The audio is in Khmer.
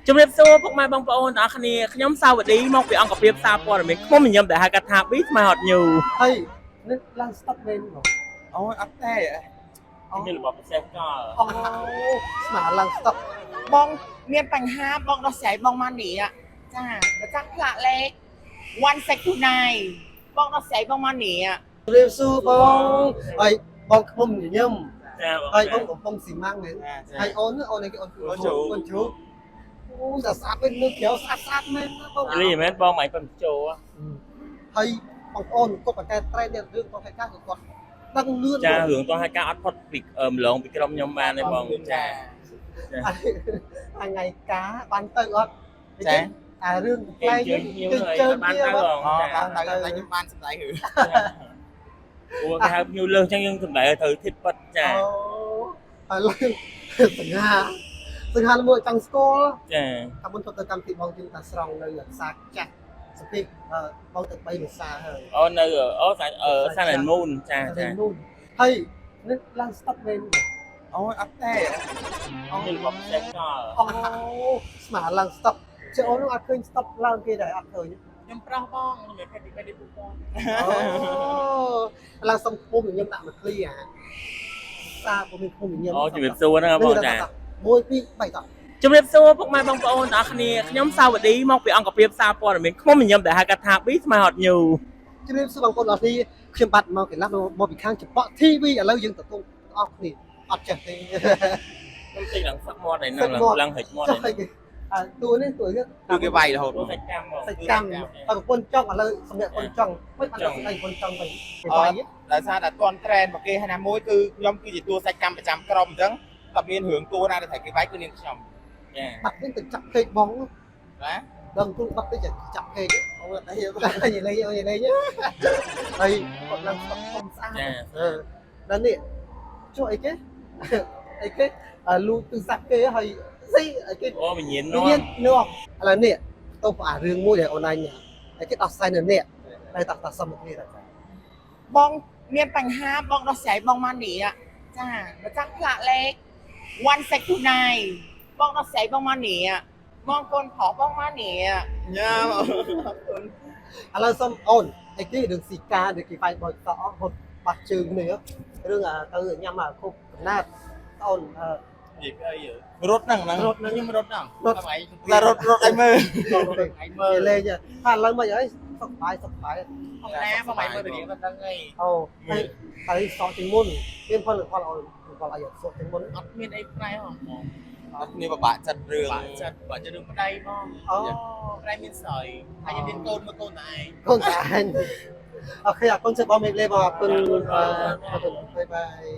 ជំរាបសួរពុកម៉ែបងប្អូនទាំងអស់គ្នាខ្ញុំសាវឌីមកពីអង្គភាពសារព័ត៌មានខ្ញុំញញឹមដែលហៅកាត់ថា B ស្មៃហត់ញូ ហើយនេះឡើងស្តុកមែនបង អូយអត់ទេ មានរបបពិសេសកល អូស្មាឡើងស្តុក បងមានបញ្ហាបងដោះស្រាយបងមកនេះចាម្ចាស់ផ្លាកលេខ1629បងដោះស្រាយបងមកនេះ ជំរាបសួរបងហើយបងខ្ញុំញញឹម ចាបង ហើយបងកំពុងស៊ីម៉ាំងមែនហើយអូនអូននេះគេអូនអូនជ្រូកអូស្អាតស្អាតវិញនៅក្រៅស្អាតស្អាតមែនបង លីមែនបងមិនប៉ុនចូល ហើយបងប្អូនគាត់បកកែត្រែនរឿងតហេតុការណ៍គាត់ដឹងលឿន ចារឿងតោះឲ្យការអត់ផុតពីម្លងពីក្រុមខ្ញុំបានទេបងចា ថ្ងៃការបានទៅអត់ ចា អារឿង គេ ប្លែក ជើញភ្ញៀវហើយ ជើញ បានទៅបង អូ ចា បានទៅតែខ្ញុំបានសម្ដែងរឿង ព្រោះគេហៅភ្ញៀវលើសអញ្ចឹងយើងសម្ដែងឲ្យត្រូវធិតពិតចា អូហើយឡើងសង្ហាសង្ហាមួយចង់ស្គាល់ ចា តាមមុនទៅកម្មវិធីបងជិះតាស្រង់នៅផ្សារចាស់សពីបងទៅ3ភាសាហើយ អូនៅអូសាសានមូនចាចា នូនហើយនេះឡើងស្តុកមែនបង អូយអត់ទេ មានរបបពិសេសកល អូស្មាឡើងស្តុកជិះអូននោះអត់ឃើញស្តុកឡើងគេដែរអត់ឃើញ ខ្ញុំប្រុសបងខ្ញុំមិនភេទពីនេះពូ អូឡើងសុំភូមិញញឹមដាក់មួយឃ្លីអាសាពុំមានភូមិញញឹម អូជំរាបសួរហ្នឹងបងចា 1 2 3តោះ ជំរាបសួរពុកម៉ែបងប្អូនទាំងអស់គ្នាខ្ញុំសាវឌីមកពីអង្គភាពសារព័ត៌មានខ្ញុំញញឹមដែលហៅកាត់ថា B ស្មៃហត់ញូ ជំរាបសួរបងប្អូនអរគ្នាខ្ញុំបាទមកកន្លះមកពីខាងច្បក់ TV ឥឡូវយើងទទួលទាំងអស់គ្នាអត់ចេះទេ ខ្ញុំតិចឡើងសឹកមាត់ឯហ្នឹងឡើងហិចមាត់ ចុះអីគេអាតួនេះតួនេះ គឺគេវាយរហូត សាច់កម្ម សាច់កម្មហើយប្រពន្ធចង់ឥឡូវសម្រាប់ប្រពន្ធចង់មិនបានស្ដីប្រពន្ធចង់វិញគេវាយ ដោយសារតែតន់ត្រែនរបស់គេហើយណាមួយគឺខ្ញុំគឺជាតួសាច់កម្មប្រចាំក្រុមអញ្ចឹងតែមានរឿងតួណាដែលត្រូវគេវាយគឺនាងខ្ញុំ ចា បាត់នេះទៅចាប់ពេកបង ណា ដឹងទូបាត់ទៅចាប់ពេកអូនអីនិយាយលេងនិយាយលេងហើយគាត់ឡើងស្តុកធំស្អាត ចា ដល់នេះចុះអីគេអីគេលូទូរស័ព្ទគេហើយស្អីអីគេ អូវិញ្ញាណនាំ វិញ្ញាណនាំឥឡូវនេះទៅអារឿងមួយដែលអូនឯងអីគេដោះស្រាយនៅនេះតែតោះតោះសុំមកគ្នាតា បងមានបញ្ហាបងដោះស្រាយបងមកនេះចាម្ចាស់ផ្លាកលេខ1629បងដោះស្រាយបងមកនេះបងកូនប្រុសបងមកនេះ ញ៉ាំ ឥឡូវសុំអូនអីគេរឿងស៊ីកាដែលគេវាយបយតអស់ហត់បាត់ជើងនេះរឿងទៅញ៉ាំអាខុបកណាតអូន និយាយពីអីរត់ហ្នឹងហ្នឹងខ្ញុំរត់ហ្នឹង រត់ តែរត់រត់ឲ្យមើល ឯងមើលលេងថាឥឡូវមិនអីសុខបាយសុខបាយ បងណាបងឲ្យមើលរៀងមិនដឹងអី អូហើយហើយសក់ជាងមុនមានផលផលអូនផលអីសក់ជាងមុន អត់មានអីប្រែហ៎បង អត់គ្នាពិបាកចិត្តរឿង បាក់ចិត្តបាក់ចិត្តរឿងប្តីបង អូ ប្តីមានស្រីហើយយើងមានកូនមើលកូនតែឯង កូនតាអញ OK អរគុណសិបងមេលេបងអរគុណអរគុណ bye bye.